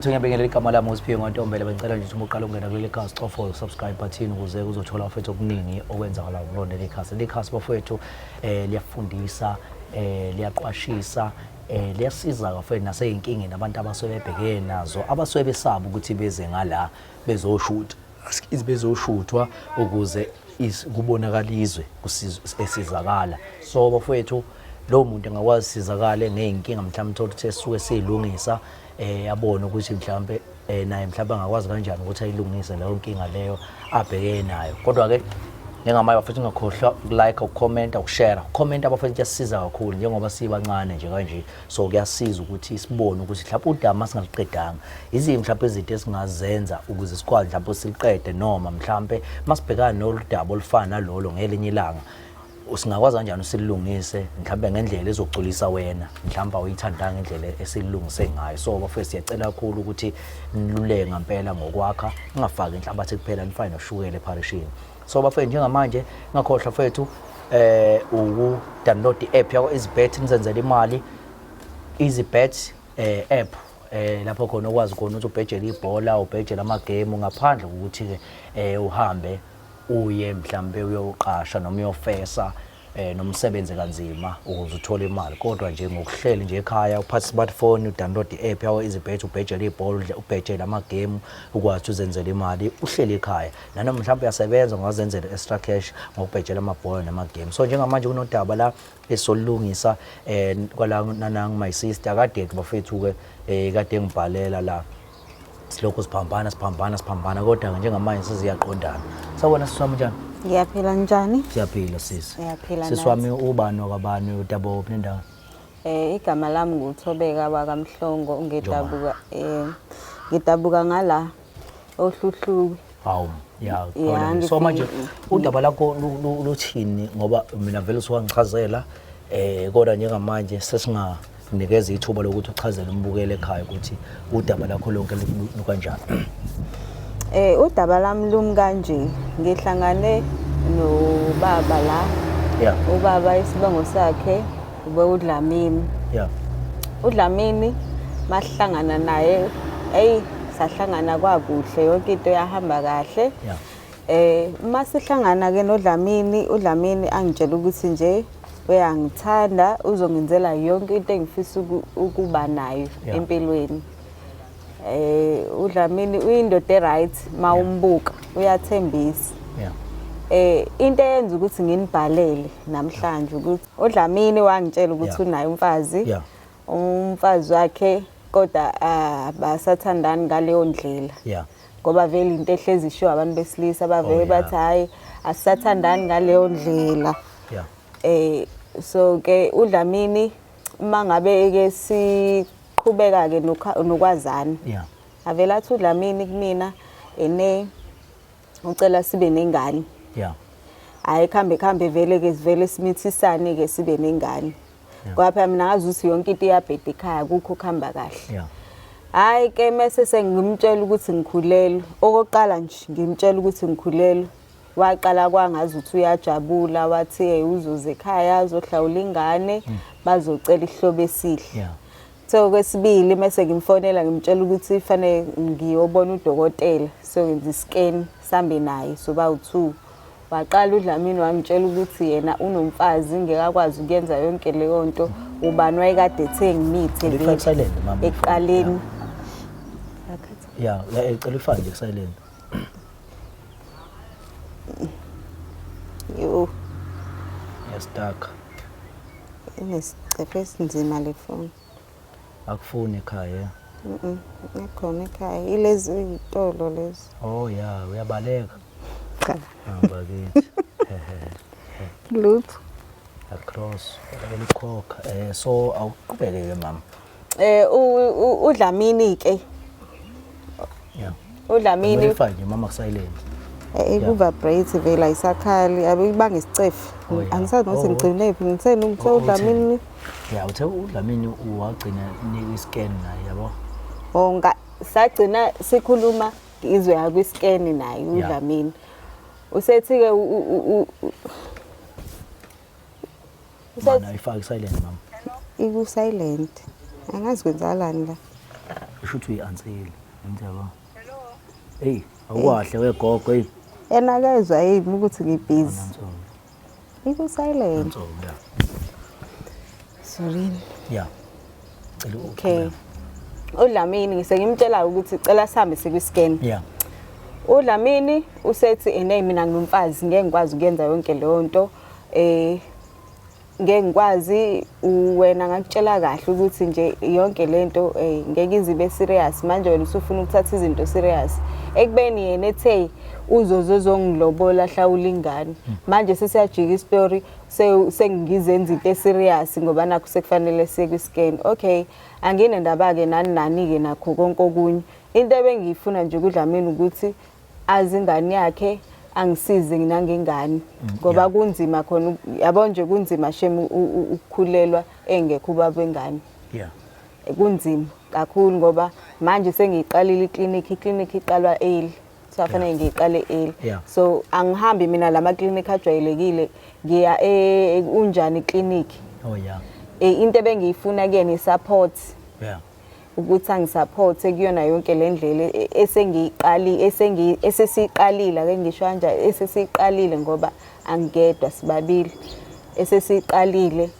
Ngiyabingelela, igama lami uSiphiwe Ntombela. Bengicela nje ukuthi uma uqala ukungena kuleli khasi, cofa subscribe button ukuze uzothola, bafethu, okuningi okwenzakalayo kulona leli khasi. Leli khasi, bafowethu, liyafundisa, liyaqwashisa, liyasiza, bafowethu, nasey'nkingeni abantu abasuke bebhekene nazo, abasuke besaba ukuthi beze ngala bezoshutha, bezoshuthwa ukuze kubonakala izwe esizakala. So bafowethu, lowo muntu engakwazi sizakale ngey'nkinga mhlawumbe uthole ukuthi esuke siyilungisa, abone ukuthi mhlawumbe naye mhlawumbe angakwazi kanjani ukuthi ayilungise leyo nkinga leyo abhekene nayo. Kodwa-ke njengamanje, bafethu, ungakhohlwa ukulike, ukukhomenta, ukushare. Ukukhomenta, bafethu, kuyasisiza kakhulu njengoba sibancane nje kanje, so kuyasiza ukuthi sibone ukuthi mhlawumbe udaba masingaluqedanga, iziphi mhlawumbe izinto esingazenza ukuze sikwazi mhlawumbe siliqede, noma mhlawumbe masibhekana nolu daba olufana nalolo ngelinye ilanga, singakwazi kanjani usilungise mhlawumbe ngendlela ezogculisa wena, mhlawumbe awuyithandanga indlela esilungise ngayo. So bafethu, siyacela kakhulu ukuthi niluleke ngempela ngokwakha, ningafaki inhlabathi kuphela, nifake noshukela epharishini. So bafethu, njengamanje ngakhohlwa, bafethu, uku-download i-app yakho EasyBet, nizenzele imali. EasyBet app, lapho khona okwazi khona ukuthi ubhejele ibhola, ubhejele amagemu ngaphandle kokuthi-ke uhambe uye mhlambe uyoqasha noma uyofesa, noma usebenze kanzima ukuze uthole imali, kodwa nje ngokuhleli nje ekhaya, uphathe smartphone, udownload i-app yawo EasyBet, ubhejele ibhola, ubhejele amagemu, ukwazi ukuthi uzenzele imali uhleli ekhaya. Nanoma mhlawumbe uyasebenza, ungazenzela extra cash ngokubhejela amabhola namagemu. So njengamanje kunodaba la esolungisa kwala nanangu my sister kade, bafethu ke, kade ngibhalela la, silokhu siphambana, siphambana, siphambana, kodwa njengamanje seziyaqondana. Sawubona, sisi wami, njani? Ngiyaphila, njani? Siyaphila, sisi. Ngiyaphila. Sisi wami, ubani wakabani, udaba wophi nendawo? Igama lami nguThobeka wakaMhlongo, ngidabuka ngala oHluhluwe. Hawu, ya. Khona. So manje udaba lakho luthini? Ngoba mina vele usuwangichazela, kodwa njengamanje sesinganikeza ithuba lokuthi uchazele umbukeli ekhaya ukuthi udaba lakho lonke lukanjani. Udaba lami lumi kanje: ngihlangane nobaba la. Ubaba isibongo sakhe ube uDlamini. UDlamini masihlangana naye, eyi, sahlangana kwakuhle, yonke into yahamba kahle. Masihlangana ke noDlamini, uDlamini angitshela ukuthi nje uyangithanda, uzongenzela yonke into engifisa ukuba nayo empilweni. UDlamini uyindoda e-right, mawumbuka uyathembisa. Into eyenza ukuthi nginibhalele namhlanje ukuthi uDlamini wangitshela ukuthi unaye umfazi. Umfazi wakhe kodwa abasathandani ngaleyo ndlela. Ngoba vele into ehlezi ishiwo abantu besilisa, bavele bathi, "Hayi, asisathandani ngaleyo ndlela." So ke uDlamini uma ngabe ke siqhubeka ke nokwazana, avela athi uDlamini kumina ene ucela sibe nengane. Hayi, khambe khambe, vele ke sivele simithisane ke, sibe nengane. Ngoba phela mina ngazi ukuthi yonke into iyabheda ekhaya, kukho kuhamba kahle. Hayi ke, mase sengimtshela ukuthi ngikhulelwe. Okokuqala nje ngimtshela ukuthi ngikhulelwe, waqala kwangazi ukuthi uyajabula, wathi uzoza ekhaya azohlawula ingane, bazocela isihlobo esihle. So kwesibili mase ngimfonela ngimtshela ukuthi fanele ngiyobona udokotela, siyokwenza iscan, sambe naye soba u2. Waqala uDlamini wangitshela ukuthi yena unomfazi, ngeke akwazi ukuyenza yonke leyo nto. Ubani wayekade ethe ngimithe Cela ifake silent, mama. ekuqaleni? Yeah, cela ifake nje silent. Yo. Yeah, stuck. Inesicephe esinzima le phone. Akufuni ekhaya. Ikhona ekhaya, ilezi iy'tolo lezi. Oh yeah, uyabaleka. Cha. Ah, bakithi. Lutho. Across, elikhokha. So awuqhubeke ke, mama. UDlamini ke. UDlamini. Ifake nje, mama, ku-silent. Iku-vibrate vele, ayisakhali, abeyibanga isicefe. Oh, yeah. Angisazi nokuthi ngigcine phi, ngitheni, ngithe Oh, uDlamini. Yeah, uthe uDlamini wagcina nika iscan naye, yabo. Oh, nga sagcina sikhuluma izwe yakwi-scan naye uDlamini. Usethi-ke Mana, ifake silent, mama. Iku-silent. Angazi kwenzakalani la. Usho ukuthi uyi-ansile. Ngiyabo. Hello. Hey, awukahle wegogo hey. Yena akezwa yini ukuthi ngibhizi? Iku silent. Yeah. Sorry. Yeah. Cela Okay. uDlamini ngisengimtshela ukuthi cela sihambe sikwi-scan. Yeah. uDlamini usethi ene mina ngumfazi ngeke ngikwazi ukuyenza yonke leyo nto. Ngeke ngikwazi wena ngakutshela kahle ukuthi nje yonke lento ngeke izibe serious manje wena usufuna ukuthatha izinto serious. Ekubeni yena ethe uzozongilobola hlawula ingane. Manje sesiyajika istory sengizenza into eserious ngoba nakho sekufanele siye kwi-scan. Okay, anginendaba ke nani nani ke nakho konke okunye. Into ebengiyifuna nje kuDlamini ukuthi azi ingane yakhe angisize nangengane ngoba kunzima khona yabo nje kunzima shem ukukhulelwa engekho ubaba wengane. Yeah. Kunzima kakhulu ngoba manje sengiyiqalile iclinic iqalwa early. So afanele ngiyiqale early. So angihambi mina lama clinic ajwayelekile ngiya unjani clinic. Oh yeah. Into ebengiyifuna kuyena i-support. Yeah. Ukuthi angisupport kuyona yonke le ndlela esengiyiqali esesiqalile ake ngisho kanje esesiqalile ngoba angigedwa sibabili esesiqalile.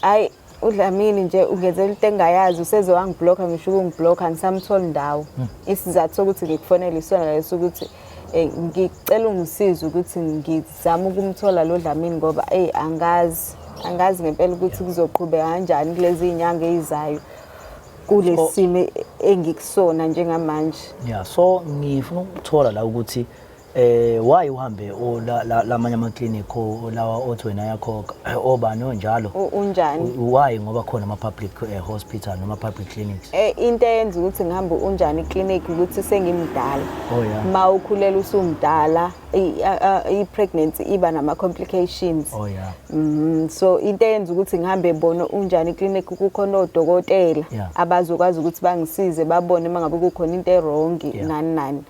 Hayi uDlamini nje ungenzela into engayazi useze wangiblocka ngisho ukungiblocka angisamtholi ndawo. Isizathu sokuthi ngikufonele isona leso ukuthi ngicela ungisize ukuthi ngizame ukumthola lo Dlamini ngoba angazi ngempela ukuthi kuzoqhubeka kanjani kulezi zinyanga ezizayo kulesimo engikusona njengamanje. Yeah, so ngifuna ukuthola la ukuthi why uhambe lamanye ama clinic lawa othi wena yakhokha obani onjalo unjani why ngoba khona ama public hospital noma public clinics? Into eyenza ukuthi ngihambe unjani clinic ukuthi sengimdala. Oh yeah. Ma ukhulela usumdala i-pregnancy iba nama complications. Oh yeah. So into eyenza ukuthi ngihambe bona unjani clinic kukhona odokotela abazokwazi ukuthi bangisize babone mangabe kukhona into ewrong nani nani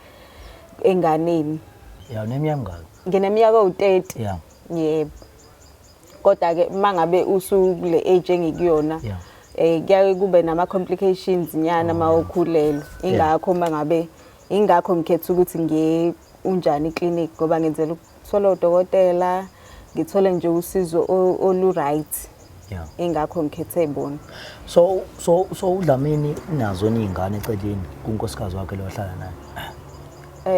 enganeni. Yeah, uneminyaka mingaki? Ngineminyaka ewu-30. Yeah. Yebo. Kodwa ke mangabe usukule age engikuyona kuyaye kube nama complications nyana mawukhulelwe. Ingakho mangabe ingakho ngikhetha ukuthi ngiye unjani clinic ngoba ngenzela ukuthola udokotela ngithole nje usizo olu right. Yeah. Ingakho ngikhethe bona. So uDlamini unazo izingane eceleni kunkosikazi wakhe lo ohlala naye?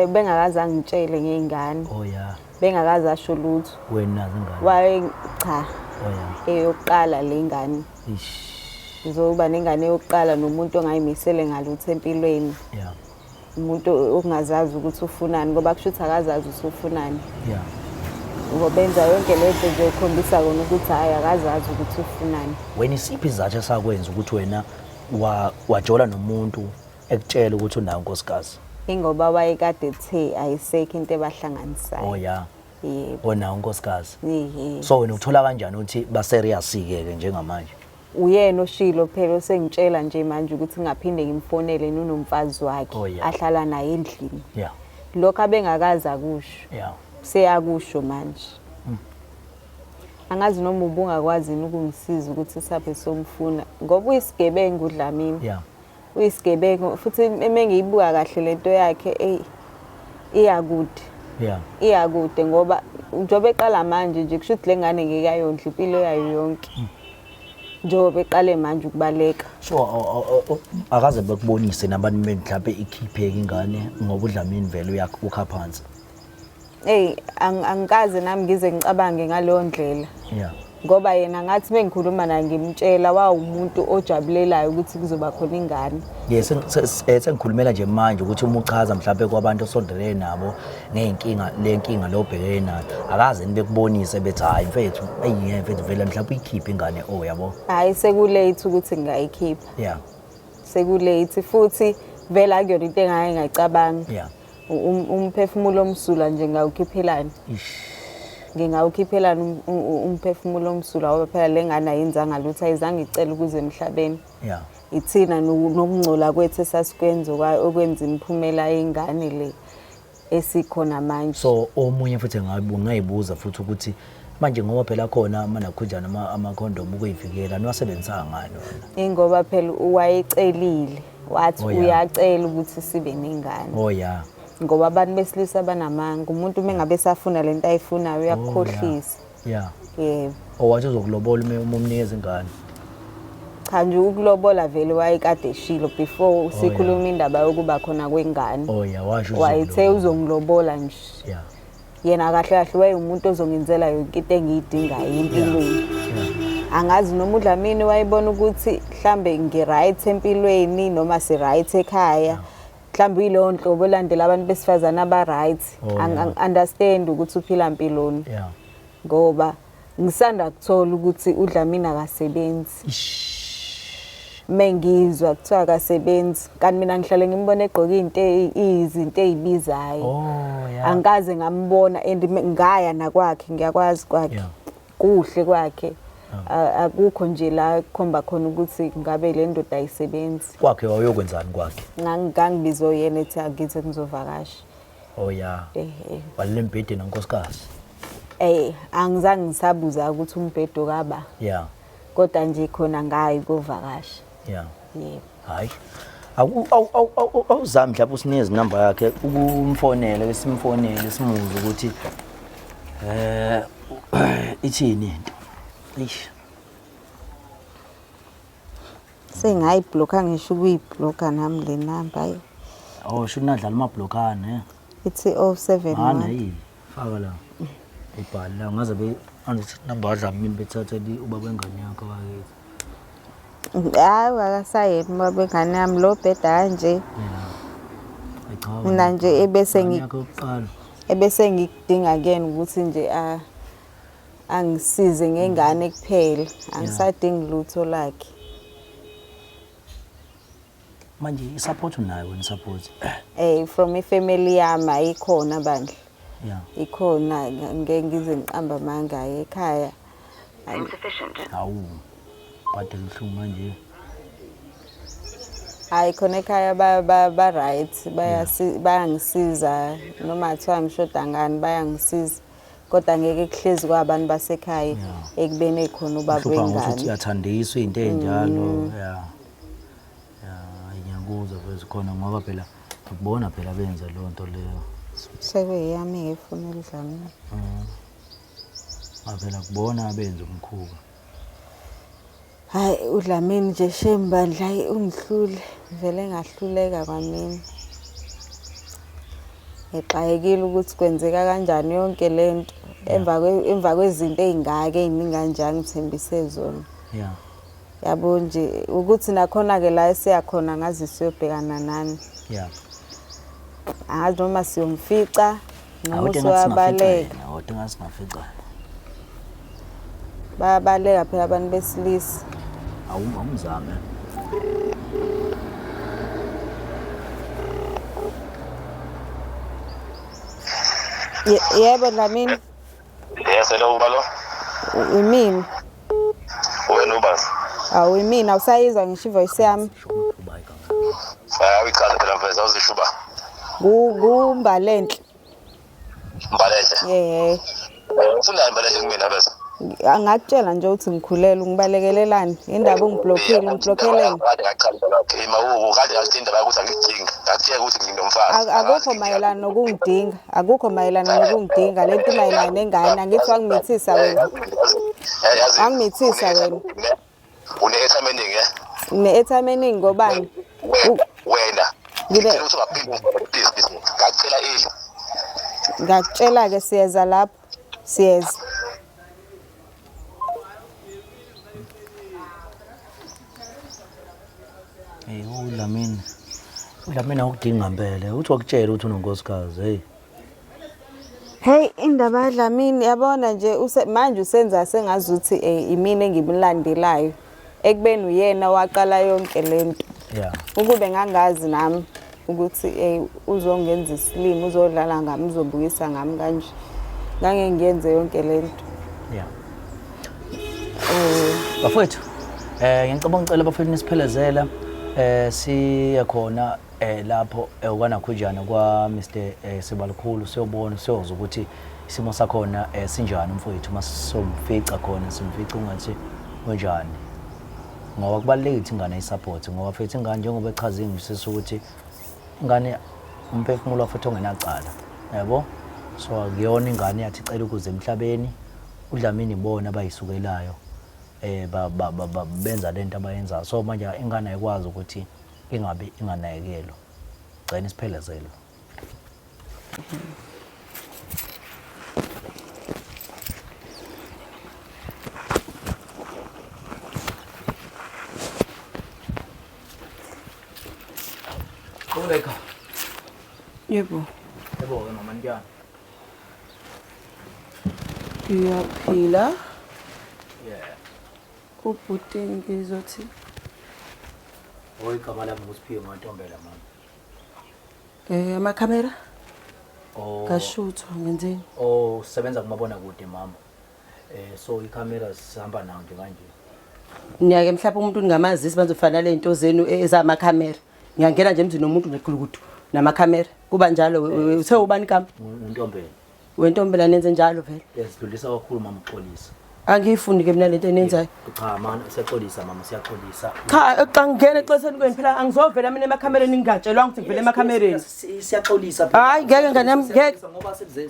Bengakaze angitshele ngeyingane. Oh yeah. Bengakaze asho lutho. Wena nazo ingane? Waye cha. Oh yeah. Eyokuqala le ngane. Ish. Ngizoba nengane yokuqala nomuntu ongayimisele ngalutho empilweni. Yeah. Umuntu ongazazi ukuthi ufunani ngoba kusho ukuthi akazazi ukuthi ufunani. Yeah. Ngoba enza yonke lento nje ukhombisa kona ukuthi hayi akazazi ukuthi ufunani. Wena isiphi isizathu esakwenza ukuthi wena wajola nomuntu ekutshela ukuthi unayo unkosikazi? Ingoba wayekade ethe ayisekho into ebahlanganisayo. Oh yeah. Yebo. Onayo unkosikazi. Yebo. So wena uthola kanjani ukuthi ba serious ke ke njengamanje? Uyena oshilo phela osengitshela nje manje ukuthi ngaphinde ngimfonele nonomfazi wakhe ahlala naye endlini. Yeah. Lokho abengakazi akusho. Yeah. Seyakusho manje. Angazi noma ubungakwazi ukungisiza ukuthi saphe somfuna ngoba uyisigebengu uDlamini. Yeah. Uyisigebengu futhi emengiyibuka kahle lento yakhe iyakude. Yeah. Iyakude ngoba njengoba eqala manje nje kusho ukuthi lengane ngeke ayondla impilo yayo yonke. Njengoba eqale manje ukubaleka. So akaze bekubonise nabantu mhlawumbe ikhipheke ingane ngoba uDlamini vele uyakha phansi. Hey, angikaze nami ngize ngicabange ngaleyo ndlela. Yeah. Ngoba yena ngathi mengikhuluma naye ngimtshela wawumuntu ojabulelayo ukuthi kuzoba khona ingane. Yes, sengikhulumela nje manje ukuthi uma uchaza mhlawumbe kwabantu osondelene nabo ngeyinkinga lenkinga lo obhekene nayo akaze nibekubonise bethi hayi mfethu eyi mfethu vele mhlawumbe uyikhiphe ingane oh yabo. Hayi sekulate ukuthi ngingayikhipha. Yeah. Sekulate futhi vele akuyona into engake ngayicabanga. Yeah. Umphefumulo omsulwa nje ngawukhiphelani. Ngingawukhiphelani umphefumulo omsulwa ngoba phela lengane ayenzanga lutho ayizange icele ukuze emhlabeni. Yeah. Ithina nokungcola kwethu esasikwenza okwenza imiphumela yengane le esikhona manje. So omunye futhi ngayibuza futhi ukuthi manje ngoba phela khona manakhunjana ama condom ukuyivikela niwasebenzisa ngani wena? Ingoba phela wayecelile. Wathi Oh, yeah. uyacela ukuthi sibe nengane. Oh yeah. Ngoba abantu besilisa banamanga. Umuntu uma ngabe esafuna lento ayifunayo uyakukhohlisa. Yeah. Yebo. Owathi uzokulobola uma umnikeza ingane. Cha nje ukulobola vele wayekade eshilo before Oh, sikhuluma indaba yokuba khona kwengane. Oh yeah, washo Wayethe uzokulobola. uzongilobola nje. Yeah. Yena kahle kahle wayewumuntu ozongenzela yonke into engiyidingayo empilweni. Yeah. Angazi noma uDlamini wayebona ukuthi mhlambe ngi-right empilweni noma si-right ekhaya. Mhlambe uyileyo nhlobo olandela abantu besifazane aba-right. Oh, yeah. Angi-understand ukuthi uphila mpiloni. Yeah. Ngoba ngisanda kuthola ukuthi uDlamini akasebenzi. Mengizwa kuthiwa akasebenzi kanti mina ngihlale ngimbona egqoke izinto izinto ezibizayo. Oh yeah. Angikaze ngambona and ngaya nakwakhe ngiyakwazi kwakhe. Yeah. Kuhle kwakhe. Akukho nje la kukhomba khona ukuthi ngabe le ndoda ayisebenzi. Kwakhe wayokwenzani kwakhe? Ngangibizwe yena ethi angithi ngizovakasha. Oh yeah. Eh eh. Walele embhedeni nonkosikazi. Eh angizange ngisabuza ukuthi umbhedo kaba. Yeah. Kodwa nje khona ngayi kovakasha. Yeah. Yebo. Hayi. Awuzami mhlawumbe usinikeze inamba yakhe ukumfonela ke simfonele simuze ukuthi ithini into. Eish. Sengayibhlokha ngisho ukuyiblokha nami le namba hayi. Oh sho unadlala amabhlokane eh. Ithi 071. Hana yini? Faka la. Ibhali la ngaze be angithi number kaDlamini bethathe ubaba wengane yakho bakithi. Hayi akasayena ubaba wengane yami lo bheda kanje. Yeah. Ayi cha. Mina nje ebese Ingane yakho yokuqala. Ebese ngikudinga kuyena ukuthi nje angisize ngengane kuphela. Angisadingi lutho lakhe. Manje i-support unayo wena i-support? From ifamily yami ayikhona bandla. Yeah. Ikhona ngeke ngize ngiqamba amanga ekhaya. Insufficient. Hawu. Bade kuhlungu manje. Hayi khona ekhaya ba right bayangisiza noma kuthiwa ngishoda ngani bayangisiza. Kodwa ngeke kuhlezi kwabantu basekhaya ekubeni ekhona ubaba Uhlupha ngokuthi wengane. uyathandiswa into enjalo. Yeah. Yeah, ngiyakuzwa vese khona ngoba phela ukubona phela benza leyo nto leyo. Sekuyeyami ngifuna uDlamini. Phela kubona benza umkhuba. Hayi uDlamini nje shame bandla hayi ungihlule vele ngahluleka kwamina. Ngixakekile ukuthi kwenzeka kanjani yonke lento emva kwezinto ezingaka eziningi kanje angithembise zona. Yeah. Yabo nje ukuthi nakhona ke la esiyakhona ngazi siyobhekana nani. Yeah. Angazi noma siyomfica noma Awuthi ngathi singafica usuyabaleka. yena, awuthi ngathi singafica. Bayabaleka phela abantu besilisa. Awumzame. Yebo Dlamini. Yes, hello ubalo. Imini. Wena ubazi. Awu imini awusayizwa ngisho ivoice yami. Hayi uyichaze phela mfethu awuzisho uba. Kumbalenhle. Mbalenhle. Yebo. Ufunani Mbalenhle kumina bese? Angakutshela nje ukuthi ngikhulelwe ngibalekelelani indaba ungiblockile ngiblockeleni. Kade ngachaza lakhe imawuku kade ngathi indaba yokuthi angidingi. Ngakutshela ukuthi nginomfazi. Akukho mayelana nokungidinga, akukho mayelana nokungidinga lento mayelana nengane angithi wangimithisa wena. Wangimithisa wena. Une-airtime eningi eh? Une-airtime eningi ngobani? Wena. Ngicela ukuthi ungaphinde please please. Ngacela indlu. Ngakutshela ke siyeza lapho. Siyeza. Hey uDlamini. uDlamini awukudinga ngempela. Uthi wakutshela ukuthi unonkosikazi, hey. Hey indaba kaDlamini yabona nje manje usenza sengazuthi imina engimlandelayo. Ekubeni uyena waqala yonke lento. Yeah. Ukube ngangazi nami ukuthi uzongenza isilimo, uzodlala ngami, uzobukisa ngami kanje. Ngange ngiyenze yonke lento. Yeah. Bafowethu, ngicabanga ngicela bafowethu nisiphelezela siye khona lapho kwanakhujana kwa Mr Sibalukhulu siyobona siyozwa ukuthi isimo sakhona sinjani umfowethu masomfica khona simfica ungathi unjani. Ngoba kubalulekile ukuthi ingane ayisupport, ngoba futhi ingane njengoba echaza ingwisisa ukuthi ingane umphefumulo futhi ongenacala, yabo. So akuyona ingane yathi icela ukuze emhlabeni, uDlamini ibona abayisukelayo, benza lento abayenzayo. So manje ingane ayikwazi ukuthi ingabe inganakekelwa, gcina isiphelezelwe. Qhubeka. Yebo. Yebo-ke mama, njani? Uyaphila? Yeah. Ubhuti ngizothi. Oh, igama lami nguSiphiwe Mantombela mama. Amakhamera? Oh. Ngashuthwa ngenzeni? Oh, sebenza kumabona kude mama. So ikhamera sihamba nayo nje kanje. Niyake mhlawumbe umuntu ningamazisi bazofana le nto zenu ezamakhamera. Ngiyangena nje emzini womuntu ngequlukudu namakhamera. Kuba njalo uthe ubani igama? UNtombela. Wentombela nenze njalo vele. Yasidlulisa kakhulu mama, uxolisa. Angiyifuni ke mina lento enenzayo. Cha mama, siyaxolisa mama, siyaxolisa. Cha, xa ngingena exesheni kwenu phela angizovela mina emakhamereni ngingatshelwanga ukuthi ngivele emakhamereni. Siyaxolisa. Hayi ngeke ngane yami ngeke. Ngoba sekuze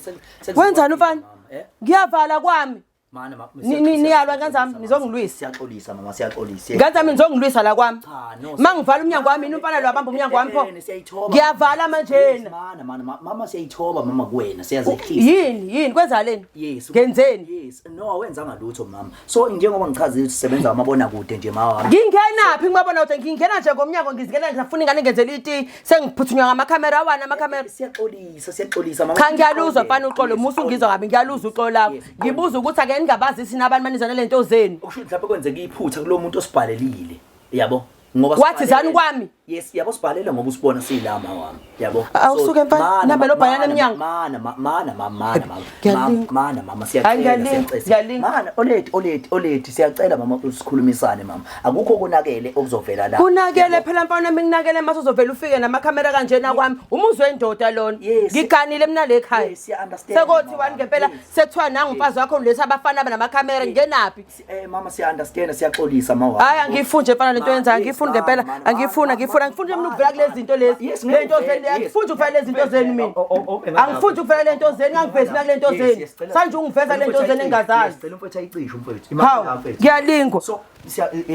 Wenzani umfana? Eh? Ngiyavala kwami. Mana ma, Niyalwa ngane zami, nizongilwisa. Siyaxolisa mama, siyaxolisa. Ngane zami nizongilwisa la kwami. Cha, no. Mangivala umnyango wami yini umfana lo abamba umnyango wami pho? Siyayithoba. Ngiyavala manje Yes, yena. Mana mana mama siyayithoba mama kuwena, siyazehlisa. Yini yini kwenzaleni? Yes. Ngenzeni? Yes. No, awenzanga lutho mama. So njengoba ngichazile ukuthi sisebenza ngamabona kude nje mama wami. Ngingenaphi ngibabona ukuthi ngingena nje ngomnyango ngizingena ngifuna ingane ngenzele iti sengiphuthunywa ngamakhamera awana amakhamera. Siyaxolisa, siyaxolisa mama. Cha ngiyaluzwa mfana uxolo, musu ngizwa kabi ngiyaluzwa uxolo lakho. Yes. Ngibuza ukuthi ake ningabazisi nabantu manizana lento zenu. Okusho ukuthi lapho kwenzeka iphutha kulo muntu osibhalelile. Yabo? Ngoba Wathi sibhalele- zani kwami? Yes, yabo sibhalele ngoba usibona siyilama wami. Yabo. Awusuke mfana, Mana, nihambe nobhayana mana, emnyango. Mana mana mana mana mama. Ngiyalinga. Mana mama Hayi, siyacela ngiyalinga, siyacela. ngiyalinga. Mana oledi oledi oledi siyacela mama usikhulumisane mama. Akukho konakele okuzovela la. Kunakele phela mfana mina kunakele mase uzovela ufike namakhamera kanjena kwami. Umuzwe wendoda lona. Yes. Ngiganile mina le ekhaya. Yes, siya understand. Sekothiwani mama. ngempela Yes. sekuthiwa nangu umfazi wakho uletha abafana namakhamera ngingenaphi? Mama siya understand, siyaxolisa mama wami. Hayi angiyifuni nje mfana lento yenzayo, Yes, angiyifuni ngempela, mana, angiyifuni, mana, angiyifuni, angifuni mina ukuvela kulezi zinto lezi. Yes, Le nto ngeke zenu, yes. angifuni ukuvela lezi zinto zenu mina. Oh, Angifuni ukuvela le nto zenu, angivezi mina kule nto Yes, zenu. yes, cela- Sanje ungiveza kule nto zenu engingazazi. Yes, cela umfowethu ayicishe umfowethu. Hawu, Imali mfethu. ngiyalingwa. So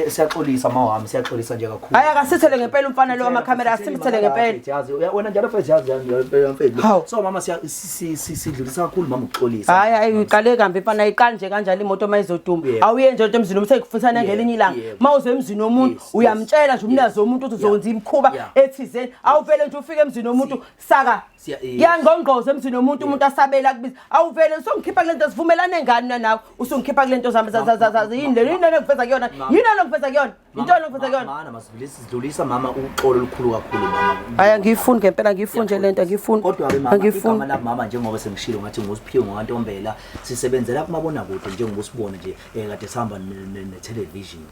siyaxolisa mama wami, siyaxolisa nje kakhulu. Hayi akasithele ngempela umfana lo wamakhamera, asimthele ngempela. Yazi wena njalo mfethu, yazi yazi mfethu. Hawu. So mama sidlulisa kakhulu mama ukuxolisa. Hayi hayi uyiqale kambi mfana, ayiqali nje kanjalo imoto mayizoduma. Yebo. Awuye nje into emzini womuntu sekufisana Yebo, ngelinye ilanga. yebo. Mawuze emzini womuntu Yes, yes. uyamtshela nje umnazi womuntu ukuthi uzokwenza imikhuba Yeah. ethizeni. Awuvele nje ufike emzini womuntu saka. Yes. Kuyangqongqoza emzini womuntu umuntu asabela kubiza. Awuvele usongikhipha kule nto sivumelane ngani mina nawe? Usungikhipha kule nto zami yini le yini le ngiveza kuyona? Yini le ngiveza kuyona? Into le ngiveza kuyona? Mana masidlulisa sidlulisa mama uxolo olukhulu kakhulu mama. Hayi angiyifuni ngempela, angiyifuni nje lento, angiyifuni. Kodwa ke mama Angiyifuni. igama lami mama njengoba sengishilo ngathi nguSiphiwe ngokaNtombela, sisebenzela kumabonakude njengoba usibona nje kade sihamba ne-television.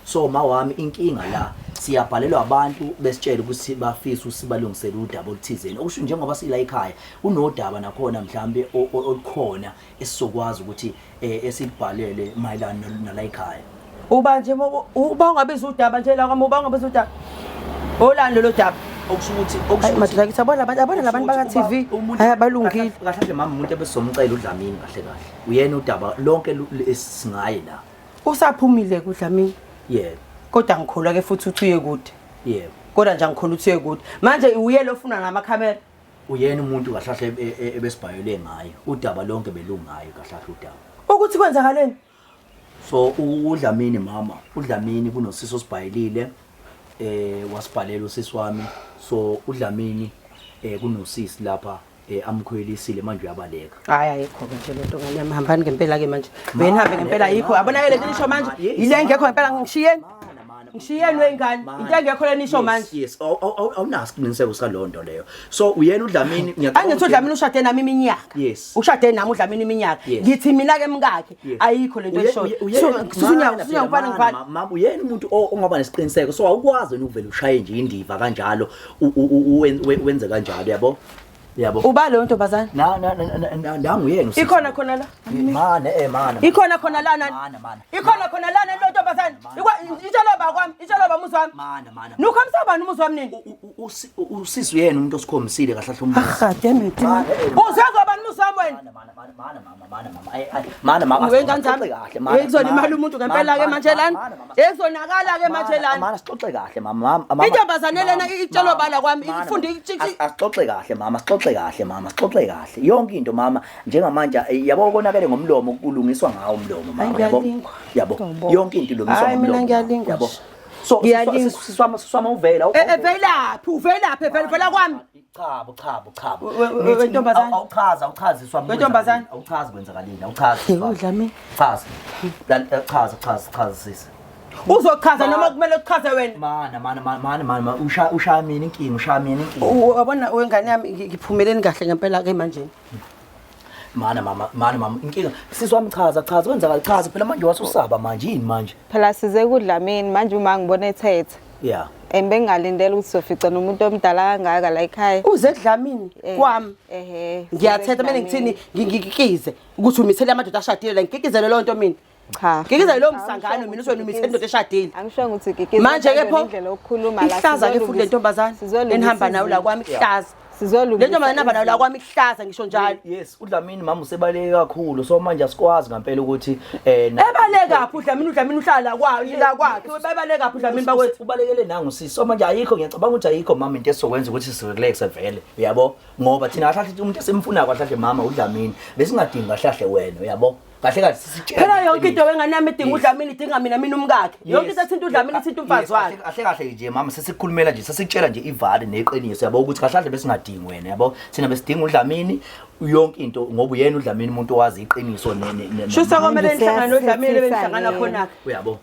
So ma wami inkinga la siyabhalelwa abantu besitshela ukuthi bafisa usibalungisele udaba oluthizeni. Okusho njengoba sila ekhaya unodaba nakhona mhlambe olukhona esizokwazi ukuthi esibhalele mayelana nala ekhaya. Uba nje uba ungabiza udaba nje la kwami, uba ungabiza udaba. Olani lolo daba? Okusho ukuthi, Hayi, okusho ukuthi madoda kithi, yabona labantu, yabona labantu baka Okusho ukuthi TV. uba umuntu- Hayi abalungile. Kahle kahle mama umuntu ebesomcela uDlamini kahle kahle. Uyena udaba lonke esingaye la. Usaphumile kuDlamini. Yebo. Kodwa ngikholwa ke futhi uthi uye kude. Yebo. Kodwa nje angikholwa uthi uye kude. Manje uye lo ufuna ngamakhamera. Uyena umuntu kahle kahle ebesibhayele ngaye. Udaba lonke belungayo kahle kahle udaba. Ukuthi kwenzakaleni? So uDlamini mama, uDlamini kunosisi osibhayelile. Wasibhalela usisi wami. So uDlamini kunosisi lapha amkhwelisile manje uyabaleka. Hayi ayikho ke nje lento ngane yami, hambani ngempela ke manje. Wena hambe ngempela ayikho. Yabona ke lento nisho manje. Ile engekho ngempela ngishiyeni. Ngishiyeni wengane. Into engekho le nisho manje. Yes, awunaso isiqiniseko salonto leyo. So uyena uDlamini ngiyacabanga. Angithi uDlamini ushade nami iminyaka. Yes. Ushade nami uDlamini iminyaka. Yes. Ngithi mina ke mkakhe Yes. ayikho lento eshoyo. Susunya susunya ngifana ngifana. Mama uyena umuntu ongaba nesiqiniseko. So awukwazi wena ukuvela ushaye nje indiva kanjalo wenze kanjalo yabo. Yabo. Uba leyo ntombazane? Na na na nangu yena usisi. Ikhona khona la. Mana eh mana. Ikhona khona lana. Mana mana. Ikhona khona lana le ntombazane. Itshela ba kwami, itshela ba umuzi wami. Mana mana. Nukhamisa bani umuzi wami nini? Usisi uyena umuntu osikhombisile kahle kahle umuzi. Ah damn it. Uzwe bani umuzi wami wena? Mana mana mana mama mana mama. Ay ay mana mama. Wengane zami. Kahle mana. Ekuzolimala umuntu ngempela ke manje lana. Ekuzonakala ke manje lana. Mana sixoxe kahle mama mama. Intombazane lena itshelwa bala kwami ifunda Asixoxe kahle mama, sixoxe kahle mama, sixoxe kahle. Yonke into mama njengamanje yabo konakele ngomlomo kulungiswa ngawo umlomo mama yabo. Yabo. Yonke into ilungiswa Hayi, mina ngomlomo. ngiyalingwa Yabo. nje. So Ngiyalingwa. siswama siswama uvela. Evelaphi uvelaphi evela vela kwami. Chabo chabo chabo. Wentombazane. Awuchaza awuchazi swami. Wentombazane. Awuchazi kwenzakalini awuchazi. Udlamini. Chaza. Chaza chaza chaza sisi. Uzochaza noma kumele uchaze wena? Mana mana mana mana usha ushaya mina inkinga ushaya mina inkinga. Uyabona wengane yami ngiphumeleni kahle ngempela ke manje. Mana mama mana mama inkinga sisi wami chaza chaza kwenzakala chaza phela manje wasusaba manje yini manje? Phela size kuDlamini manje uma ngibona ethetha. Yeah. And bengalindela ukuthi sofica nomuntu omdala kangaka la ekhaya. Uze kuDlamini kwami. Ehhe. Ngiyathetha mina ngithini ngikikize ukuthi umithele amadoda ashadile la ngikikizele leyo nto mina. Cha. Ngikizele lo msangano mina uswena umithele indoda eshadile. Angisho ukuthi kikize. Manje ke pho indlela yokukhuluma la ihlaza ke futhi le ntombazane enihamba nayo la kwami ihlaza. Sizolungisa. Le ntombazane enihamba nayo la kwami ihlaza ngisho njalo. Yes, uDlamini mama usebaleke kakhulu so manje asikwazi ngempela ukuthi ebaleka phi uDlamini uDlamini uhlala kwayo la kwakhe babaleka phi uDlamini bakwethu ubalekele nangu sisi so manje ayikho ngiyacabanga ukuthi ayikho mama into esizokwenza ukuthi sirelax vele uyabo ngoba thina kahle kahle umuntu esimfunayo kahle kahle mama uDlamini besingadingi kahle kahle wena uyabo kahle kahle sisitshela Phela yonke into wengane yami idinga uDlamini idinga mina mina umkakhe. Yonke into ethinta uDlamini ithinta umfazi wakhe. Kahle kahle nje mama sesikukhulumela nje sesikutshela nje ivali neqiniso yabo ukuthi kahle kahle besingadingi wena yabo thina besidinga uDlamini yonke into ngoba uyena uDlamini umuntu owazi iqiniso ne Shusa komele nihlangane noDlamini benihlangana khona. Uyabo.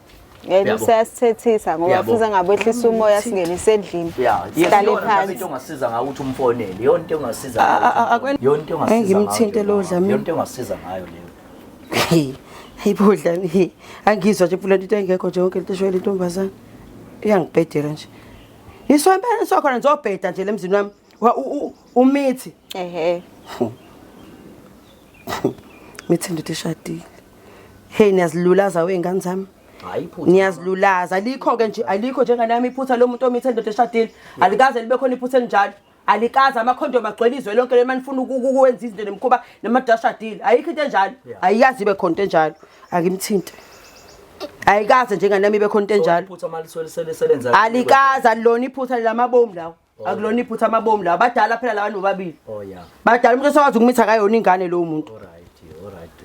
Yena usiyasithethisa ngoba fuze ngabehlisa umoya singenise endlini. Sihlale phansi. Into ongasiza ngayo ukuthi umfonele. Yonke into ongasiza ngayo. Yonke into ongasiza. Ngimthinte lo Dlamini. Yonke into ongasiza ngayo leyo. Hey bo Dlamini. Angizwa nje phela into engekho nje yonke into eshoyela intombazane. Iyangibhedela nje. Iswa impela sokhona ngizobheda nje lemzini wami. Umithi. Ehhe. Mithi indoda eshadile. Hey niyazilulaza wengane zami. Hayi iphutha. Niyazilulaza alikho ke nje alikho njenganami iphutha lo muntu omithe indoda eshadile. Alikaze libe khona iphutha elinjalo. Alikaze amakhondom agcwele izwe lonke le manifuna ukwenza izinto nemikhuba namadoda ashadile. Ayikho into enjalo. Ayikaze ibe khona into enjalo. Akimthinte. Ayikaze njenganami ibe khona into enjalo. Iphutha mali selenza. Alikaze alilona iphutha lamabomu lawo. Akulona iphutha amabomu lawo. Badala phela labantu bobabili. Oh yeah. Badala umuntu osakwazi ukumitha kayona ingane lowo muntu. All right, all right.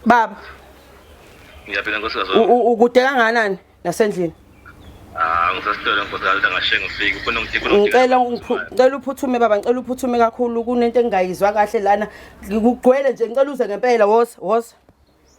Baba. Ngiyaphila nkosikazi. Ukude kangakanani nasendlini? Ah, ngisasitolo nkosikazi ngashe ngifike ufuna ngithini? Ngicela uphuthume baba, ngicela uphuthume kakhulu kunento engingayizwa kahle lana. Ngikugcwele nje ngicela uze ngempela woza, woza.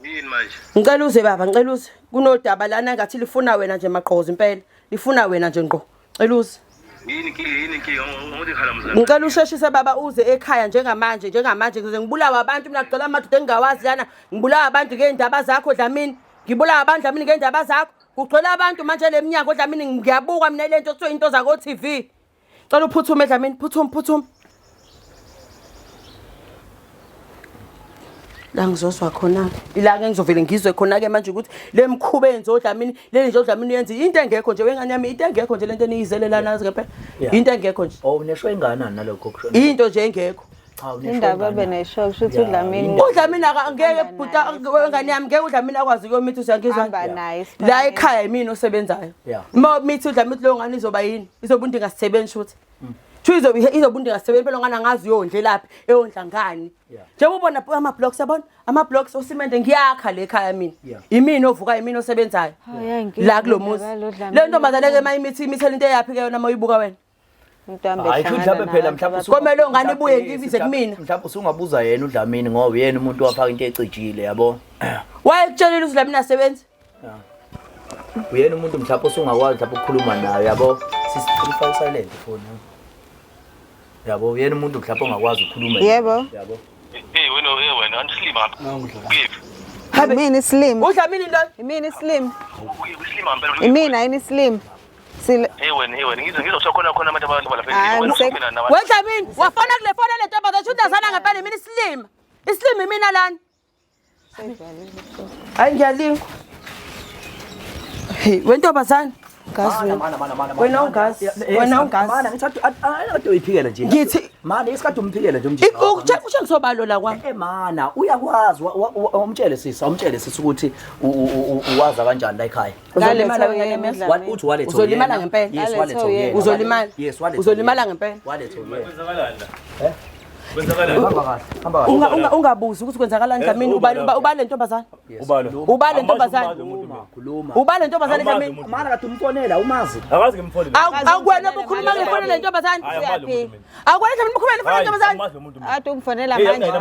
Yini manje? Ngicela uze baba, ngicela uze. Kunodaba lana ngathi lifuna wena nje maqhoza impela. Lifuna wena nje ngqo. Ngicela uze. Yini inkinga ngokuthi khala mzala. Ngicela usheshise baba uze ekhaya njengamanje njengamanje ngize ngibulawa abantu mina kugcwele amadoda engingawazi lana. Ngibulawa abantu ngeendaba zakho Dlamini. Ngibulawa abantu Dlamini ngeendaba zakho. Kugcwele abantu manje leminyango Dlamini ngiyabuka mina lento kuthiwa into zako TV. Cela uphuthume Dlamini, phuthuma phuthuma. La ngizozwa khona ila ke ngizovele ngizwe khona ke manje ukuthi le mkhuba enzo Dlamini le nje uDlamini uyenza into engekho nje wengane yami into engekho nje lento eniyizelela nazi ngempela into engekho nje. Oh unesho enganani nalokho kusho? Into nje engekho. Cha unesho. Indaba benesho kusho ukuthi uDlamini. uDlamini angeke bhuta wengane yami ngeke uDlamini akwazi ukuyomitha usiyangizwa. La ekhaya yimina osebenzayo. Uma mithi uDlamini lo ngane izoba yini? Izoba into ingasebenzi futhi. Thu izoba into ingasebenzi phela ngane angazi uyondle laphi eyondla ngani. Njengoba ubona ama blocks yabona ama blocks osimende ngiyakha le ekhaya mina. Imina ovuka imina osebenzayo. La kulomuzi. Le ntombazane ke mayimithi imithela into eyaphi ke yona mayibuka wena. Hayi mhlawumbe phela mhlawumbe komele ngane ibuye ngibize kumina. Mhlawumbe usungabuza yena uDlamini ngoba uyena umuntu owafaka into ecijile yabo. Wayekutshelile uDlamini asebenzi? Uyena umuntu mhlawumbe usungakwazi mhlawumbe ukukhuluma naye yabo. Sisicela silent phone. Yabo uyena umuntu mhlawumbe ongakwazi ukukhuluma yebo. Yabo. Hey wena wena andisilima. Habe mina islim. Udlamini lo? Imina islim. Usilima ngempela. Imina yini islim. Hey wena, hey wena, ngizothiwa khona khona abantu abantu lapha endlini. Wena usuphila nabantu. WeDlamini, wafona kule fona le ntombazane shuthi azana ngempela mina isilima. Isilima imina lana. Hayi ngiyalingwa. Hey, wentombazane. Ngazi Mana mana mana. Wena ungazi. Wena ungazi. Mana ngithi ade uyiphikela nje. Ngithi Mana isikade umphikela nje umjita. usho ngisobalo la kwami. Eh mana uyakwazi umtshele sisi, umtshele sisi ukuthi uwaza kanjani la ekhaya. Uzolimala wena ngempela. Uthi waletha Uzolimala ngempela. Yes waletha uyena. Uzolimala. Yes waletha. Uzolimala ngempela. Waletha uyena. Kwenzakalani la? Eh? Kwenzakalani? Hamba kahle. Hamba kahle. Ungabuzi ukuthi kwenzakalani Dlamini ubani le ntombazane. Ubalo. Ubani le ntombazane? Khuluma. Ubani le ntombazane Dlamini? Mana kade umfonela umazi. Akazi ngimfonele. Akuwena obukhuluma ngefoni le ntombazane. Hayi amazi umuntu mina. Akuwena Dlamini ubukhuluma ngefoni le ntombazane. Amazi umuntu mina. Ade ungifonela manje.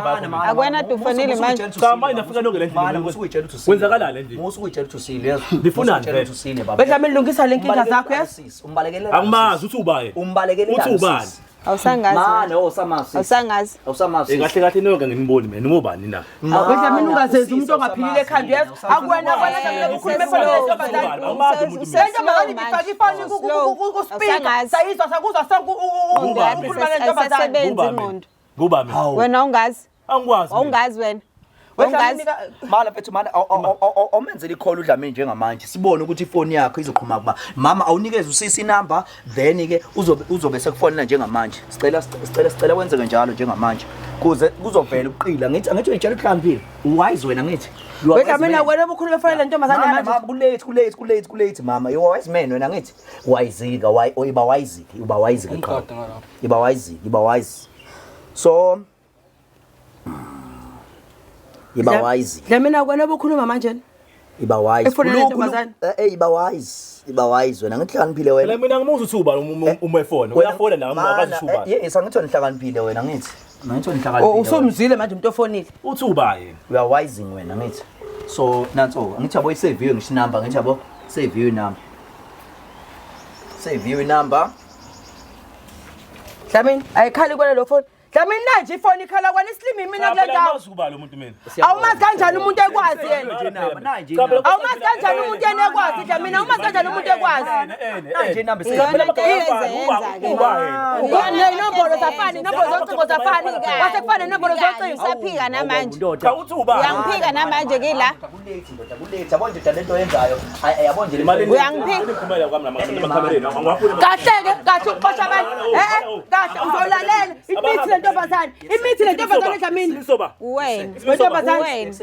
Akuwena ade ufonile manje. Cha manje nafika nonke le ndlini. Mana usukuyitshela ukuthi usile. Kwenzakalani endlini? Musukuyitshela ukuthi usile yezwa. Nifunani vele? ukuthi usile baba. WeDlamini lungisa le nkinga zakho yes. Umbalekelela. Angimazi uthi ubaye. Umbalekelela. Uthi ubani? Awusangazi. Mana awusamazi. Awusangazi. Awusamazi. Kahle kahle nonke nginiboni mina ningobani na? WeDlamini ungazenzi umuntu ongaphilile ekhanda yes. Akuwena wena Dlamini ubukhuluma efoni le ntombazane. Awumazi umuntu mina. Le ntombazane ibifaka ifoni ku-speaker. Sayizwa sakuzwa sonke ukhuluma le ntombazane. Ayisasebenzi ingqondo. Kuba mina. Wena ungazi. Angikwazi. Awungazi wena. Awungazi. Mana mfethu mana awumenzele i-call uDlamini njengamanje sibone ukuthi ifoni yakho izoqhuma kuba mama awunikeze usisi inamba then ke uzobe sekufonela njengamanje sicela sicela sicela kwenzeke njalo njengamanje kuze kuzovela uqila ngithi angithi uyitshela uhlakaniphile wise wena ngithi You are wise WeDlamini man. wena obukhuluma efoni le ntombazane Mana, manje. mama kulate kulate kulate kulate mama you are wise man wena ngithi wise-ke why iba wise iba wise ke qha iba wise iba wise so iba wise Dlamini wena obukhuluma manje. iba wise Efonela Khulu- lentombazane. iba wise iba wise wena ngihlakaniphile Phela wena mina ngimuza uthi ubani uma efona. Uyafona la akazi uthi ubani. Yes angithi nihlakaniphile wena ngithi angithi nihlakaniphile Usumzwile manje umuntu ofonile. Uthi uba yena. we are wising wena ngithi so nanso angithi yabo i-save ngisho inumber ngithi yabo save inumber save inumber Dlamini ayikhali kwele lo phone. Dlamini nanje ifoni ikhala kwana isilimi mina kule ndawo. Amazi ubani umuntu mina. Awumazi kanjani umuntu ekwazi yena? Awumazi kanjani umuntu yena ekwazi Dlamini? Awumazi kanjani umuntu ekwazi? nanje inumber Iyona into eyenza Ubani inombolo zafani, inombolo zocingo zafani. Kwase kufane inombolo zocingo. Usaphika namanje. Cha uthi ubani? Uyangiphika namanje kila. Kulate ndoda kulate yabo ndoda lento oyenzayo yabo nje lento Uyangiphika. Ngiphumela kwami namakhamereni. Angiwafuni. Kahle ke, kahle ukuxosha abantu. Eh kahle uzolalela imithi le ntombazane. Imithi le ntombazane Dlamini. Soba. Wena. Wentombazane. Wena.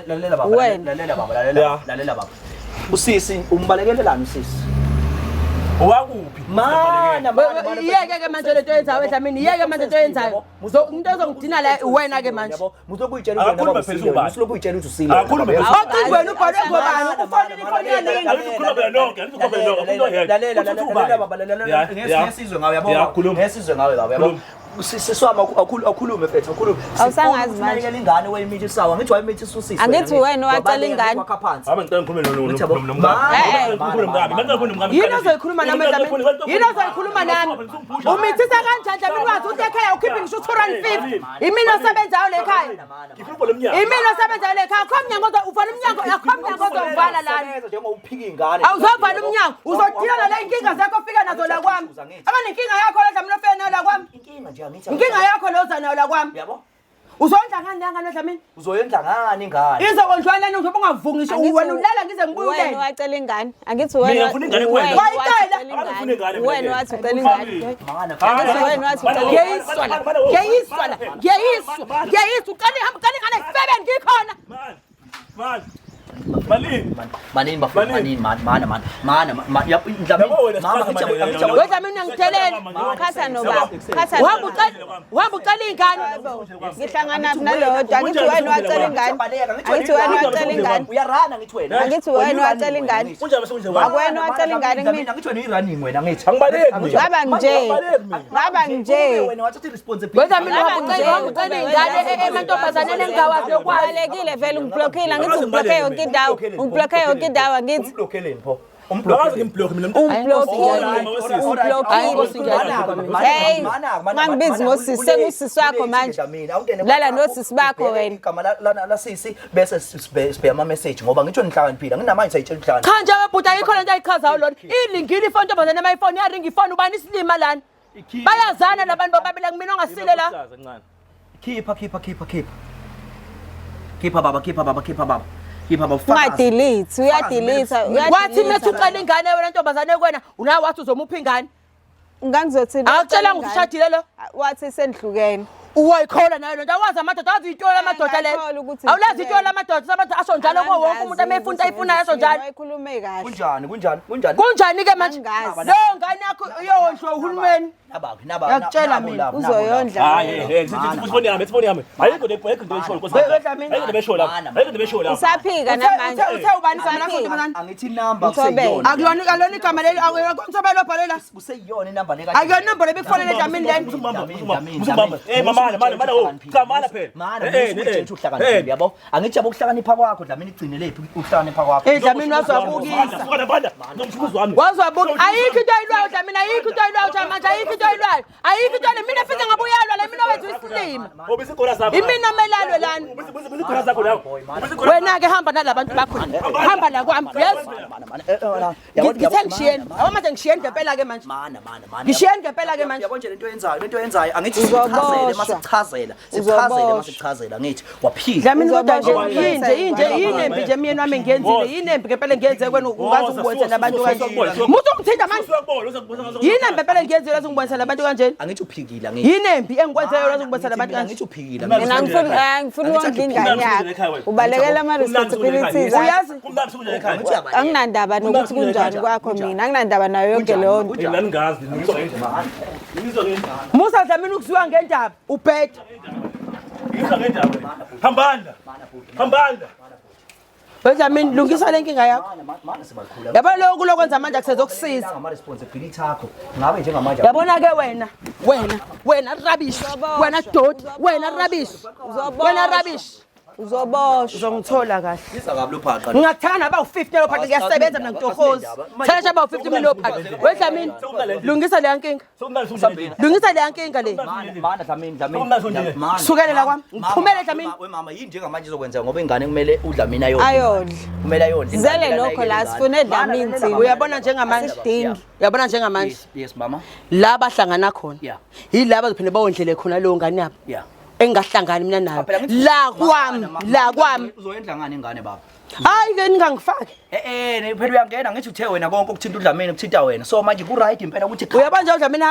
Lalela baba lalela baba lalela lalela baba usisi umbalekelelani usisi Owakuphi? Mana mana Iyeke ke manje lento oyenzayo Dlamini, iyeke manje lento oyenzayo. Umuntu ozongidina la wena ke manje. Musokuyitshela ukuthi wena usile. Akakhulume phezulu. Ocingweni ubhalwe ngobani? Ufonile ifoni yaningi. Angizukhuluma phela nonke, angizukhuluma phela nonke. Umuntu oyedwa. Lalela Uthi lalela ubani? baba lalela ngesizwe ngawe yabo ngesizwe ngawe baba yabo siswami akhulume mfethu akhulume. Awusangazi manje. Ingane wayimithisa angithi wayimithisa usisi. Angithi wena wacela ingane. Wakha phansi. Hamba ngicela ngikhulume nomkami. Ngikhulume nomkami. Ngicela ngikhulume nomkami. Yini ozoyikhuluma nami Dlamini? Yini ozoyikhuluma nami? Umithisa kanjani Dlamini wazi ukuthi ekhaya ukhiphe ngisho 250. Imina osebenzayo le ekhaya. Ngifuna ukuvula umnyango. Imina osebenzayo le ekhaya. Akho mnyango uvala umnyango, akho mnyango ozowuvala lana. Njengokuphika ingane. Awuzovala umnyango, uzodila nale inkinga zakho ofika nazo la kwami. Abanenkinga yakho la Dlamini ofika nayo la kwami. Inkinga nje angithi. Inkinga yakho lo oza nayo la kwami. Yabo? Uzondla ngani la ngane Dlamini? Uzoyondla ngani ingane? Izokondliwa lana uzobe ungavungi ngisho wena ulala ngize ngibuye Wena ulele. wacela ingane. Angithi wena. Mina ngifuna ingane kuwena. Wayicela. Angifuni ingane mina. Wena wathi ucela ingane. Angithi wena wathi ucela ingane. Ngiyayiswa la. Ngiyayiswa la. Ngiyayiswa. Ngiyayiswa uqale hamba uqale ingane esifebeni ngikhona. Man. Man. Malini? Manini bafuna manini mana mana mana mana Yabo wena mama sichaza Wena Dlamini uyangithelele. Qhatha nobaba. Qhatha Uhamba nobaba. uqale uhamba uqale ingane. Ngihlangana nalowo. Angithi wena wacela ingane. Angithi wena wacela ingane. Uyarana ngithi wena. Angithi wena wacela ingane. Unjani sekunje kwami? Akwena wacela ingane kumina. Ngithi wena uyi-running wena ngithi. Angibaleki mina. Ngaba nje. Ngaba nje. Wena wathatha i-responsibility. Wena Dlamini uhamba uqale uhamba uqale ingane emantombazaneni engingawazi nokwazi. Ubalekile vele ungiblockile angithi ungiblockhe yonke indawo. Ungiblockhe yonke indawo angithi. Umblockeleni pho. Akaze ngimblock mina. Hey, ungangibizi ngosisi, sengusisi wakho manje. Lala nosisi bakho wena. Igama lasisi bese sibheka ama message ngoba ngitsho nihlakaniphile. Nginamanje sayitshela uhlakaniphile. Cha nje webhuti ayikho lento ayichazayo lona. Ilingile ifoni ntombazane mayifoni yaringa ifoni ubani isilima lana. Bayazana labantu bobabili kumina ongasile la. Khipha khipha khipha khipha. Khipha baba khipha baba khipha baba. Khipha baba. Ungadelete, uyadelete, Wathi methi uqala ingane wena ntombazane kwena, unawe wathi uzomupha ingane. Ngangizothini? Awutshelanga ukuthi ushadile lo. Wathi senihlukene. Uwayikhola nayo lento awazi amadoda awazi iy'tolo amadoda lelo. Angayikhola ukuthi Awulazi iy'tolo amadoda sabathi asho njalo kuwo wonke umuntu uma efuna into ayifunayo asho njalo. Wayikhulume kahle. Kunjani kunjani kunjani? Kunjani-ke manje? Angazi. Leyo ngane yakho iyondliwa uhulumeni. Nabaphi naba. Ngiyakutshela mina. Uzoyondla. Hayi, hey, sithi ifoni yami, ifoni yami. Ayikho le ayikho into eshoyo Nkosi. Ayikho into beshoyo lapha. Ayikho into beshoyo lapha. Usaphika namanje. Uthe ubani igama lakho ntombazane? Angithi number Mthobela. kuseyiyona. Akuyona alona igama leli akuyona obhale la. Kuseyiyona inamba le Akuyona inombolo ebikufonele Dlamini lena. Usubamba. Eh mama, mama, mama, oh. Cha mana phela. Mana Eh, eh uhlakaniphile yabo. Angithi yabo ukuhlakanipha kwakho Dlamini igcine lephi ukuhlakanipha kwakho. Eh Dlamini wazwabukisa. Suka nabanda. Nomshukuzi wami. Wazwabuka ayikho into ayilwayo Dlamini ayikho into ayilwayo nje manje ayikho into ayilwayo. Ayikho into le mina futhi ngabe uyalwa le mina wenza isilima. Obisa igora zakho. Imina melalwe lana. Ubisa igora zakho la. Ubisa igora. Wena ke hamba nalabantu bakho. Hamba la kwami. Yes. Ngithe ngishiyeni. Yabo manje ngishiyeni ngempela ke manje. Mana mana mana. Ngishiyeni ngempela ke manje. Yabo nje lento oyenzayo lento oyenzayo angithi sichazele masichazela sichazele masichazela ngithi waphila. Dlamini kodwa nje yinje yinje yinembi nje myeni wami engiyenzile yinembi ngempela engiyenze kwena ungaze ungibonise nabantu kanje. Muthi ungithinta manje. Yinembi ngempela engiyenzile ungibonise nabantu kanje. Angithi uphikile angithi. Yinembi engikwenzeyo ungibonise nabantu kanje. Angithi uphikile. Mina ngifuna ngifuna ukondla ingane yakho. Ubalekela ama responsibilities. Uyazi Kumnandi sukunje ekhaya. Anginandaba nokuthi kunjani kwakho mina. Anginandaba nayo yonke leyo nto. Mina ningazi. Ngizwa ngendaba. Ngizwa ngendaba. Musa Dlamini ukuziwa ngendaba ubhede. Ngizwa ngendaba. Hambanda. Hambanda. Dlamini lungisa le nkinga yakho. Mana sibakhula. Yabo lokhu lokwenza manje akusezokusiza. Ngama responsibility akho. Ngabe njengamanje Yabona ke wena, wena, wena rubbish, wena doti, wena rubbish. Wena rubbish. Uzoboshwa. Uzongithola kahle. Biza kabi lophaqa. Ngingakuthanda naba u50 lo phaqa ngiyasebenza mina ngitohozi. Thanda nje aba u50 mina lo phaqa. We Dlamini, lungisa le nkinga. Sokumnandi sukunje. Lungisa le nkinga le. Mana Dlamini Dlamini. Mana. Sukele la kwami. Ngiphumele Dlamini. We mama yini njengamanje izokwenzeka ngoba ingane kumele uDlamini ayondle. Ayondle. Kumele ayondle. Sizele lokho la sifune Dlamini thina. Uyabona njengamanje. Asidingi. Uyabona njengamanje. Yes, yes mama. La bahlangana khona. Yeah. Yilaba bazophinde bawondlele khona leyo ngane yabo. Yeah. Engahlangani mina nayo. Phela ngithi- La kwami, la kwami. Uzoyendla ngani ingane baba? Hayi ke ningangifaki. Eh eh phela uyangena ngithi uthe wena konke okuthinta uDlamini kuthinta wena. So manje ku right impela ukuthi cha. Uyabona nje uDlamini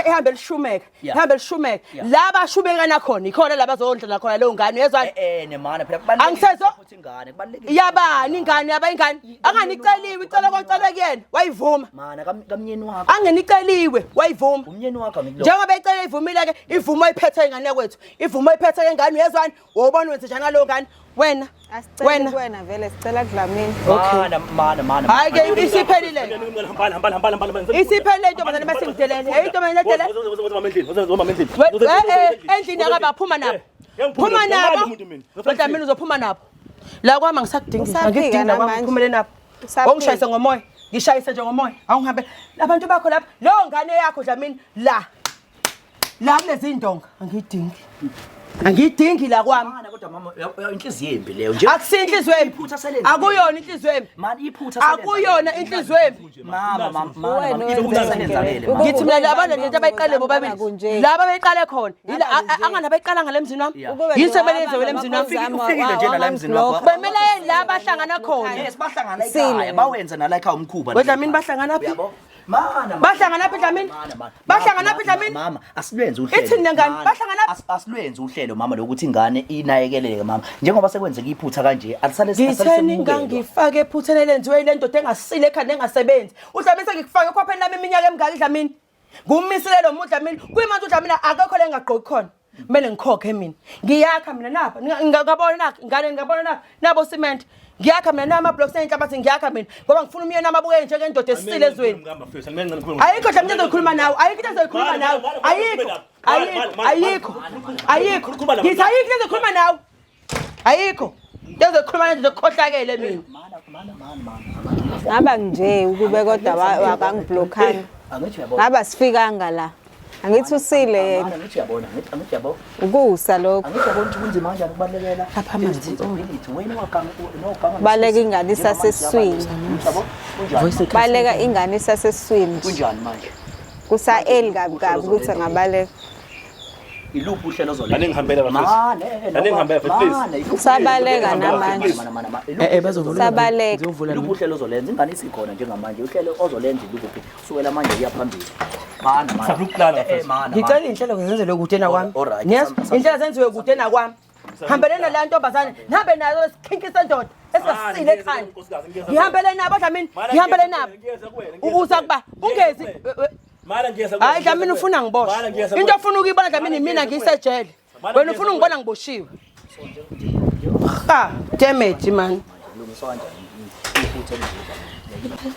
ehambe lishumeka. Yeah. Ehambe lishumeka. Yeah. La bashumekana khona ikhona la bazondlela khona leyo ngane uyezwa? Eh eh nemana phela kubalulekile Angisezo- ukuthi ingane kubalulekile. Yabani ingane yaba ingane? Anganiceliwe icela kwacelwe kuyena wayivuma. Mana kamnyeni wakho. Angeniceliwe wayivuma. Umnyeni wakho angikulo. Njengoba ecele ivumile ke ivumo iphethe ingane kwethu. Ivumo iphethe ke ingane uyezwani? Wobona wenze njani ngaleyo ngane? Wena. Asiceli Wena. kuwena vele sicela kuDlamini. Mana mana mana. Hayi ke isiphelile. Hambanda, hambanda, hambanda, hambanda. Isiphelile intombazane masingidelele. Hey intombazane edelele. Mama endlini, mama endlini. Endlini akabaphuma nabo. Phuma nabo. Dlamini uzophuma nabo. La kwami angisakudingi. Usaphika Angikudingi la kwami namanje. ngiphumele nabo. Usaphika. Ongishayise ngomoya. Ngishayise nje ngomoya. Awungihambe. Abantu bakho lapha, leyo ngane yakho Dlamini la. La kulezi indonga angiyidingi. Angiyidingi la kwami. Mana kodwa mama inhliziyo embi leyo nje. Akusiyo inhliziyo embi. Iphutha selenza. Akuyona inhliziyo embi. Mana iphutha selenza. Akuyona inhliziyo embi. Mama mama mama Wena iphutha wenza selenzakele. nje. mama. Ngithi mina laba lento abayiqale bobabili. Kunje. Laba abayiqale khona. Yila Ngaba kunje. angani abayiqala ngale emzini wami. Yeah. Ukube Yini nje sebele yenziwe emzini wami. Ufikile nje nala emzini wakho. Bemele la bahlangana khona. Yes bahlangana Sile. ekhaya bawenza nala ekhaya umkhuba. We Dlamini bahlangana phi? Uyabo? Mana Bahlangana phi Dlamini? Mana, mana. Bahlangana phi Dlamini? Mama asilwenze uhlelo. Ithini le ngane? Mana, Bahlangana phi? Asilwenze uhlelo mama lokuthi ingane inakekeleke mama. Njengoba sekwenzeka iphutha kanje alisale Ngitheni ngangifake ephutheni elenziwe ile ndoda engasile ekhanda engasebenzi. Udlamini sengikufake ekhwapheni lami iminyaka emingaka Dlamini. Ngumisile lo muntu Dlamini. Kuyimanje uDlamini akekho le engagqoki khona. Kumele ngikhokhe mina. Ngiyakha mina napha. Ngingabona nakho ingane ngingabona nakho nabo cement. Ngiyakha mina nama blocks enhlabathi ngiyakha mina ngoba ngifuna umyeni amabuke njengendoda esile ezweni. Ayikho Dlamini ezokhuluma nawe. Ayikho into ezokhuluma nawe. Ayikho. Ayikho. Ayikho. Ayikho. Ngithi ayikho into ezokhuluma nawe. Ayikho. Ngizokhuluma nje ngikhohlakele mina. Ngaba nje ukube kodwa wakangiblockana. Angithi uyabona. Ngaba sifikanga la. Angithi usile yena. Angithi uyabona, angithi uyabona. Ukusa lokho. Angithi uyabona ukuthi kunzima kanjani ukubalekela. Lapha amanzi, Responsibility. Wena waganga noganga. Baleka ingane isasesiswini. Yabo? Kunjani? Baleka ingane isasesiswini. Kunjani manje? Kusa-early kabi kabi ukuthi angabaleka. Iluphi uhlelo ozolenza? Aningihambela bafethu. Mane, Aningihambela bafethu, please. mane, iluphi Usabaleka uhlelo namanje. Mane, mane, mane, Eh eh bazovula. Sabaleka. Ngizovula Iluphi mina. uhlelo ozolenza? Ingane isikhona njengamanje. Uhlelo ozolenza iluphi? Kusukela manje kuya phambili. Mana, mana. Safuna ukuplana, Eh, eh, bafethu. mana, Ngicela mana. inhlelo zenzelwe kude nakwami. Alright. Yes, Sam- inhlelo zenziwe kude nakwami. Hambele nala ntombazane, nihambe nayo sikhinki sendoda esingasile ekhanda. Ngihambele nabo Dlamini, ngihambele nabo. Uza kuba ungezi. Mana ngiyeza Hayi Dlamini ufuna ngiboshwe. Into ofuna ukuyibona Dlamini mina ngisejele. Wena ufuna ungibona ngiboshiwe. Ha, damn it man. Lungiswa kanjani iphutha elenziwa?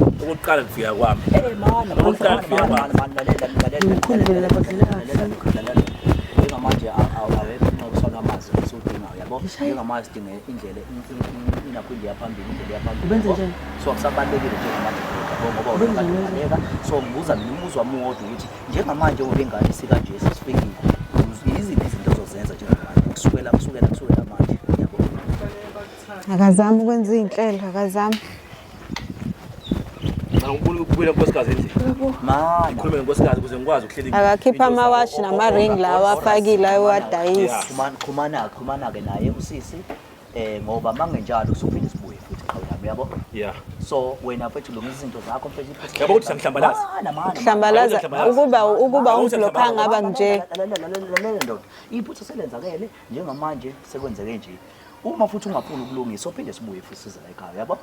Okokuqala ngifika kwami. Eh, mana, Okokuqala mana, ngifika mana, kwami. mana, lalela, lalela, lalela, lalela, lalela. Njengamanje awekho umnqobiso wamazwi esiwudingayo, yabo? Njengamanje sidinga indlela inakho indlela phambili, indlela yaphambili. Ubenze yabo? njani? So akusabalulekile njengamanje yabo ngoba wena kade ubaleka. So ngibuza mina umbuzo wami uwodwa ukuthi njengamanje ngoba ingane sikanje sesifikile, yiziphi izinto ozozenza njengamanje kusukela kusukela kusukela manje, yabo? Akazami ukwenza iy'nhlelo, akazami. Ngicela ukubuyela nkosikazi endlini. Mana. Ngikhulume nonkosikazi ukuze ngikwazi ukuhlela Akakhiphe into zami. amawashi namaringi lawa afakile ayowadayisa. Xhumana xhumana xhumana ke naye usisi ngoba mangenjalo sophinde sibuye futhi qhawe lami yabo. Yeah. So wena mfethu lungisa izinto zakho mfethu iphutha. Yabo ukuthi usangihlambalaza. Mana mana. Hlambalaza ukuba ungiblockanga ngaba nje. Lalela ndoda. Iphutha selenzakele njengamanje sekwenzeke nje. Uma futhi ungafuni ukulungisa sophinde sibuye futhi size la ekhaya yabo.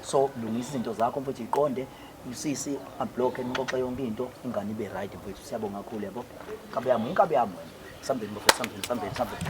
So lungisa izinto zakho mfethu iqonde usisi ablock nixoxe yonke into ingane ibe right mfethu siyabonga kakhulu yabo. Inkabi yami inkabi yami wena. Sambeni mfethu sambeni sambeni sambeni.